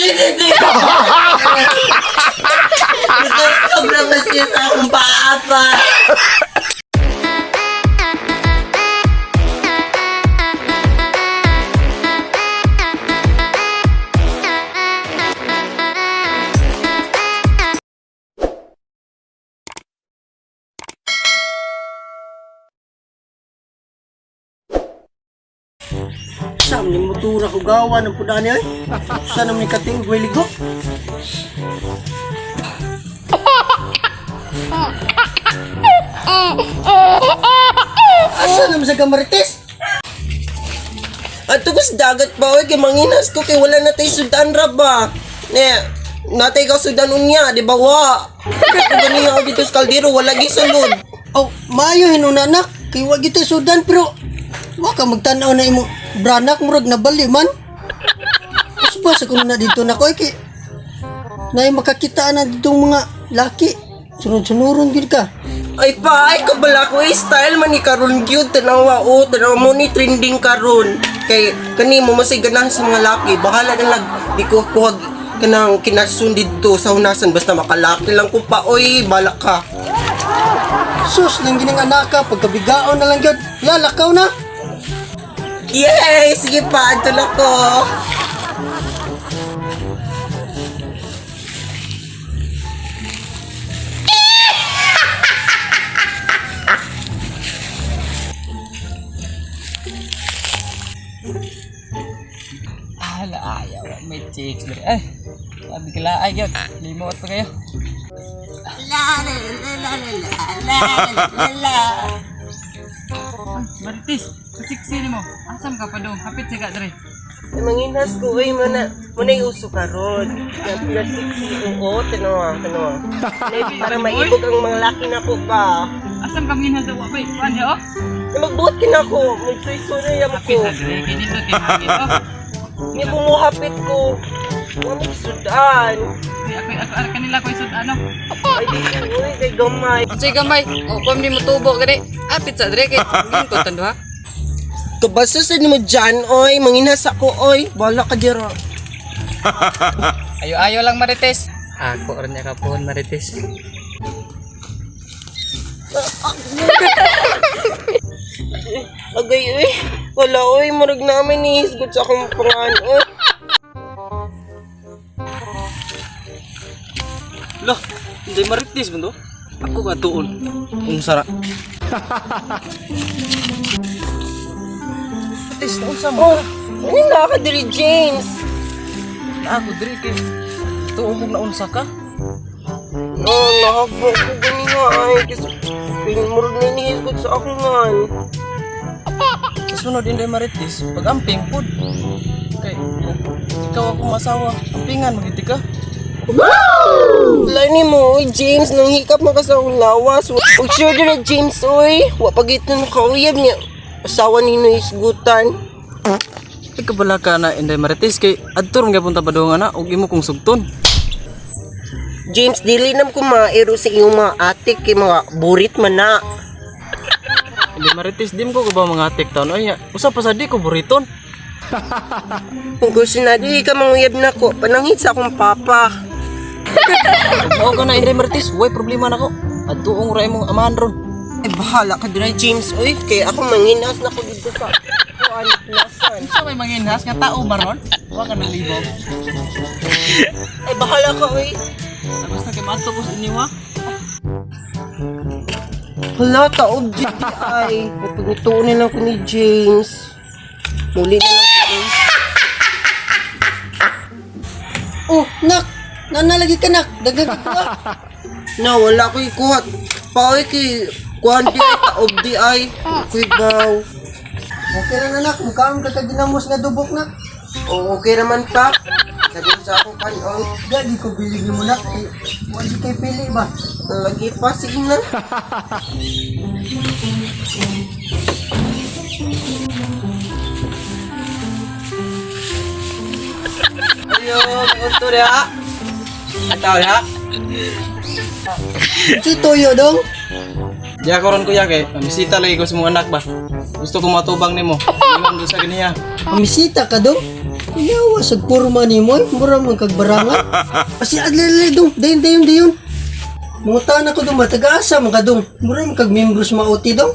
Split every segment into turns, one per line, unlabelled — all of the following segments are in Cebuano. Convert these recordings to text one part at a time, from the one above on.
Hindi. Sobrang masaya sa akong paa pa.
Sam ni motora ko gawa ng pudaan niya eh. Sa naman ni kating ligo. Asa naman sa kamarites?
Ato ko sa dagat pa, oy, kay manginas ko, kay wala na tayo sudan ra ba? Ne, natay ka sudan unya, di ba wa? Kung ganyan ako dito sa kaldero, wala gi sulod.
Oh, maayo hinuna nak. Kay wa gito sudan pero wa ka magtan-aw na imo branak murag nabali man. Usba sa kuno na dito na ko eh, kay nay makakita na ditong mga laki. Sunod-sunuron gid ka.
Ay pa, ay kabala ko, eh, style man ni karon gyud, tanawa o, tanawa mo ni trending karon. Kay kani mo masay ganahan sa mga laki, bahala na lang, di ko kuhag kanang kinasun didto sa hunasan basta makalaki lang ko pa, oy, balak ka.
Sus, nang gining anaka pagkabigaon na lang gyud. Lalakaw na.
Yay! Sige pa, adto na ko.
Ala, ayaw. May chicks diri. Ay, sabi kila ay gyud. Limot pa kayo.
La la la la la la la la.
Marites, kasiksi nimo. Asam ka pa dong? Hapit siya ka diri.
Ay, manginas ko, uy, muna, muna yung uso karon. Nag-sexy, oo, tanawa, tanawa. Nay, para maibog ang mga laki na ko pa.
Asam ka manginhas sa wa bay? Kuan di oh.
Ay, magbuot kin ako, magsoy-soy na
Hapit
ko.
sa diri kay dito tinhapit oh.
Hindi bumuhapit ko. Wala may sudan.
Di ako ako ako kanila ko isud ano.
Ay, di ko, uy, kay gamay.
Unsay gamay? O pam ni motubo gani. Apit sa diri kay ngin ko tando ha.
Kabasa sa nimo dyan, oy, manginas ako, oy. Bala ka dira.
Ayo-ayo lang Marites. Ako rin niya kapuhon Marites.
Agay, uy. Wala, oy, murag namin ni hisgot sa akong pangan, oy.
Loh, hindi Marites man to. Ako ka tuon. Unsa ra? Marites, unsa mo?
Oh, ano na ka diri, James?
Ako diri kay tuon kong naunsa ka.
No, nakakbo ko ganiha ay. Kasi, murag na inihisgot sa akong ngan.
Sa sunod Inday Marites, pag-amping pud. Kay ikaw akong asawa, ampingan magiti ka.
Wala ni mo, oy, James, nang hikap mo ka sa akong lawas. Ug sure dira, James, oy. Wa pagit na nakauyab niya. Asawa ni isgutan.
Ay kabala ka na Inday Marites kay adto ron gyapon ta padungan na ug imo kong sugton.
James, dili nam ko mairo sa iyong mga ate kay mga burit man na.
Inday Marites, di mo ko ba mga atik taon ay usa pa sa di ko buriton.
Kung gusto na, di ka manguyab na ko. Panangit sa akong papa.
Mao ka na Inday Marites, way problema nako. Adtuong ra imong amahan ron.
Ay, bahala ka dira, James, oy. Kay ako manginas na ko dito sa kuan nasan.
Unsa may manginhas nga tao maron? Wa ka nalibog.
Ay, bahala ka, oy.
Basta kay maadto ko sa inyo ha.
Hala, taob GTI. May pagnutuon na lang ko ni James. Muli na lang ko, oy.
Oh, nak. Nanalagi ka nak. Daghang ka kuha.
Na, wala ko ikuha. Paoy kay kuan di ay, taob di ay. Kuy baw.
Okay ra na nak. Mukaon ka kag ginamos nga dubok nak.
Oo, okay naman pa. Sabi ko sa ako kan, oh.
Gagi ko bilib nimo nak. Kay wa di kay pili ba.
Lagi pa, sige na.
Ayo, unto diha. Ataw diha.
Si Toyo dong.
Di ako ron kuya kay misita lagi ko sa mga anak ba. Gusto ko matubang nimo. Ingon do sa ganiya.
Pamisita ka dong. Yawa sa kurma ni mo, eh. Mura man kag barangan. Asi adli dong, dayon dayon dayon. Mangutan ako dong, matagaasa man ka dong. Mura man kag membro sa mauti dong.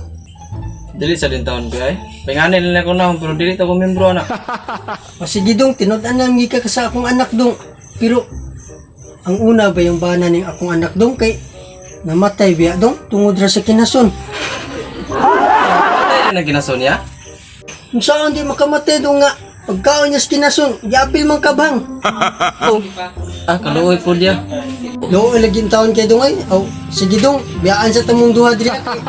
Dili sa din taon ko ay. Pinganil na ko na pero dili ta ko membro ana.
O sige dong, tinud-an na ka sa akong anak dong. Pero ang una ba yung bana ning akong anak dong kay namatay biya dong tungod ra sa kinason.
Patay na ginason niya.
Kung saan di makamatay dong nga pagkaon niya sa kinason, giapil man kabang.
Ah, kaluoy po diya.
Loo lagi taon kay dong ay. Aw, sige dong, biyaan sa tamong duha diri kay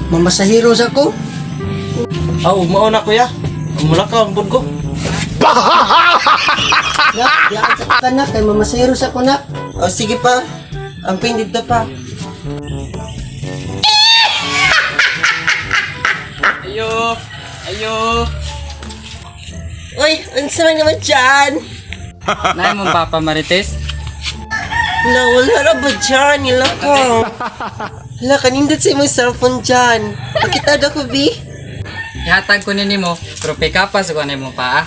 mamasahiro sa ko.
Aw, mao na kuya. Mula ka ang ko.
Ya, biyaan sa kanak kay mamasahiro sa ko na.
O sige pa. Amping dito pa.
Ayo. Ayo.
Uy, unsa man naman dyan?
Nay mong papa Marites.
Hala, wala ra ba dyan? Ila ka. Hala, kanindot sa imong cellphone dyan. Pakita daw ko, B.
Ihatag ko ni nimo, pero pick up sa kuha nimo pa ah.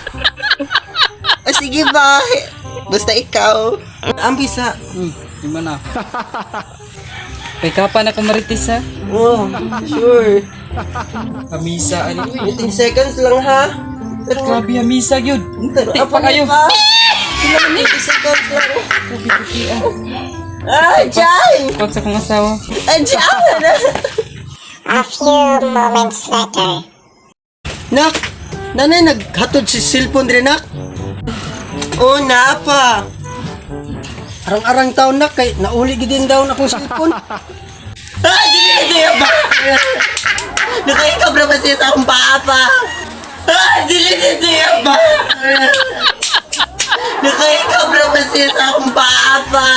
O sige ba. Basta ikaw. Ambisa.
Di man na. Pick up na ko Marites ha.
Oh, sure.
Hamisa ani.
15 seconds lang ha. Pero,
Grabe hamisa gyud.
pero
Di pa kayo.
Pa. Sila man 20 seconds lang. Ah, dyan!
Kung sa kong asawa.
Ah, dyan!
A few moments later.
Nak, nanay naghatod si cellphone diri nak.
Oh, napa.
Arang-arang taon nak kay nauli gid din daw akong cellphone.
Ah, dili na diya ba? Nakaikabra pa siya sa akong paa pa. Ah, dili na diya ba? Nakaikabra pa siya sa akong paa pa.